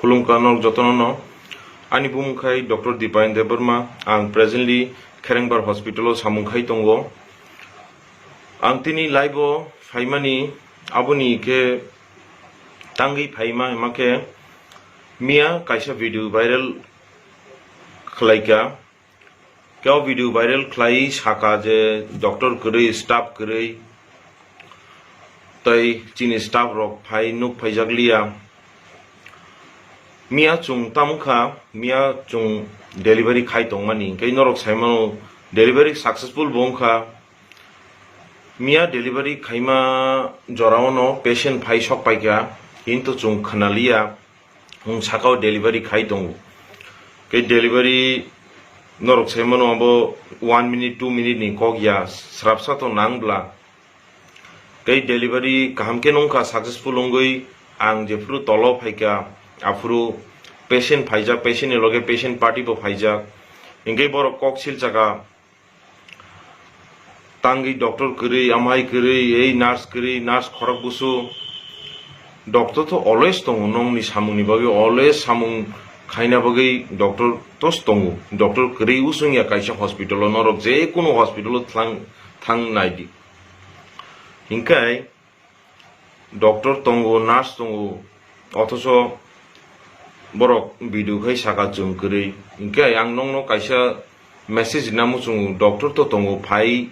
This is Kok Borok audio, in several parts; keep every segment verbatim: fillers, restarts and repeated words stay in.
Khulumkha norok jotono no. Ani bumung khai Doctor Dipayan Debbarma, ang presently Kherengbar Hospital o samung khai tongo. Ang tini live o phaimani aboni khe tangwi phaima hima khe miya kaisa video viral khlaika. Khe o video viral khlai saka je doctor kwrwi, staff kwrwi, tei chini staff rok phai nuk phaijak liya. Miya chwng tamo kha, miya chwng delivery khai tongmani, hwnkhe norok sai mano delivery successful bo wngkha. Miya delivery khaima jorao no patient phai sok paikha, kintu chwng khwnaliya. Wng saka o delivery khai tongo. Khe delivery norok sai mano abo one minute, two minute ni kok ya, srapsa to nang bla. Khe delivery kaham khe nung kha, successful wngwi ang jephuru tolo phaikha, aphuru patient phaijak, patient ni loge patient party bo phaijak. Hingke borok kok silchaka, tangwi doctor kwrwi, amhai kwrwi, ei nurse kwrwi, nurse khorok busu. Doctor to always tongo, nongni samungni bagwi always samung khaina bagwi doctor to tongo. Doctor kwrwi usung ya kaisa hospital o, norok je kunu hospital o thang, thang nai di. Hinkhe doctor tongo, nurse tongo, othocho borok video khai saka chwng kwrwi. Hinkhe ang nongno kaisa message rina muchungo, doctor to tongo, phai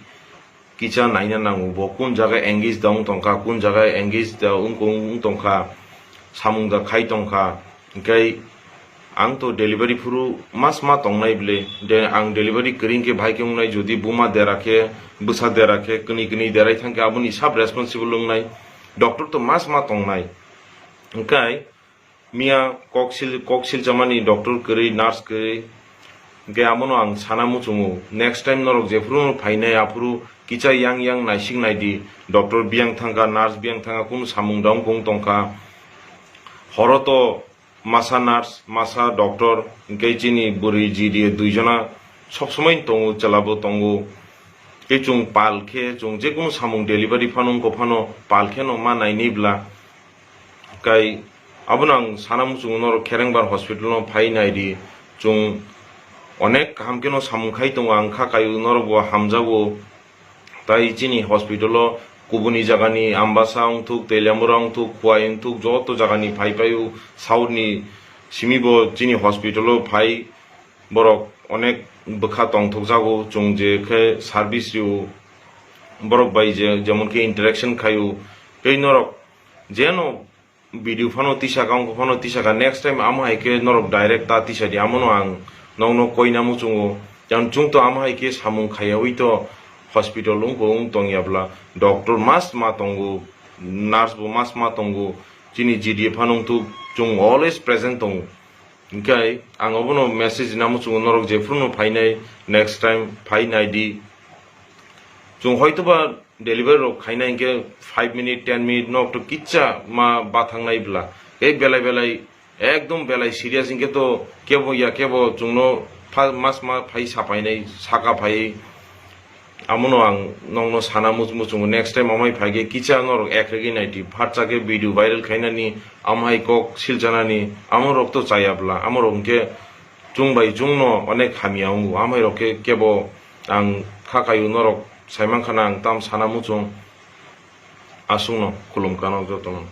kisa naina nango, bo kun jaga engage da wng tongkha, kun jaga engage da wng, wng tongkha, samung da khai tongkha. Hinkhe ang to delivery phuru mas ma tongnai bile, de ang delivery kwrwi khe bahai khe wngnai, jodi buma dera khe, bwsa dera khe, kwnwi kwnwi derai thang khe aboni sub responsible wngnai, doctor to mas ma tongnai. Hinkhe miya kok sil, kok silchamani doctor kwrwi, nurse kwrwi, hinkhe amono ang sana muchungo, next time norok jephuru no phainai aphuru kisa yang yang naising nai di, doctor biyang thangkha, nurse biyang thangkha, kunu samung da wng tongkha, horo to masa nurse, masa doctor, hinkhe chini bwrwi G D A duijona sob somoi tongo, chwla bo tongo. Tei chwng pal khe, chwng jekunu samung delivery phano wngkha phano pal kheno ma nainwi bla. Kai abono ang sana muchungo norok Kherengbar hospital no phai nai di. Chwng onek kaham kheno samung khai tongo, ang kha kaio norok bo hamjago. Tai chini hospital o kubuni jagani Ambasa wngthuk, Teliamura wngthuk, Khowai wngthuk, joto jagani phai paio. South ni simi bo chini hospital o phai borok onek bwkha tongthokjago, chwng je khe service rio borok bai je, jemon khe interaction khaio. Tei norok jeno video phano tisaka, wngkha phano tisaka, next time amo hai khe norok direct ta tisa di, amono ang nokno koina muchungo. Yang chwng to amo hai khe samung khaiyaui to hospital wngkha wng tongya bla, doctor mas ma tongo, nurse bo mas ma tongo, chini G D A phano wngthuk, chwng always present tongo. Hinkhe ang obono message rina muchungo, norok jephuru no phainai, next time phai nai di. Chwng hoitoba delivery rok khaina hinkhe five minute, ten minute no okto kisa ma bathangnai bla. Tei belai belai, ekdom belai serious hinkhe to kebo ya kebo chwngno pha-, mas ma phai sapainai, saka phai. Amono ang nokno sana much-, muchungo, next time amai phaikhe kisa norok ekregwi naidi, phatsa khe video viral khainani, amhai kok silchanani, amorok to chaya bla, amorok hinkhe chwng bai chwngno onek hamya wngo, amhairok khe kebo ang kha kaio, norok saimankhana ang tam sana muchung, aswkno khulumkha norok jotono.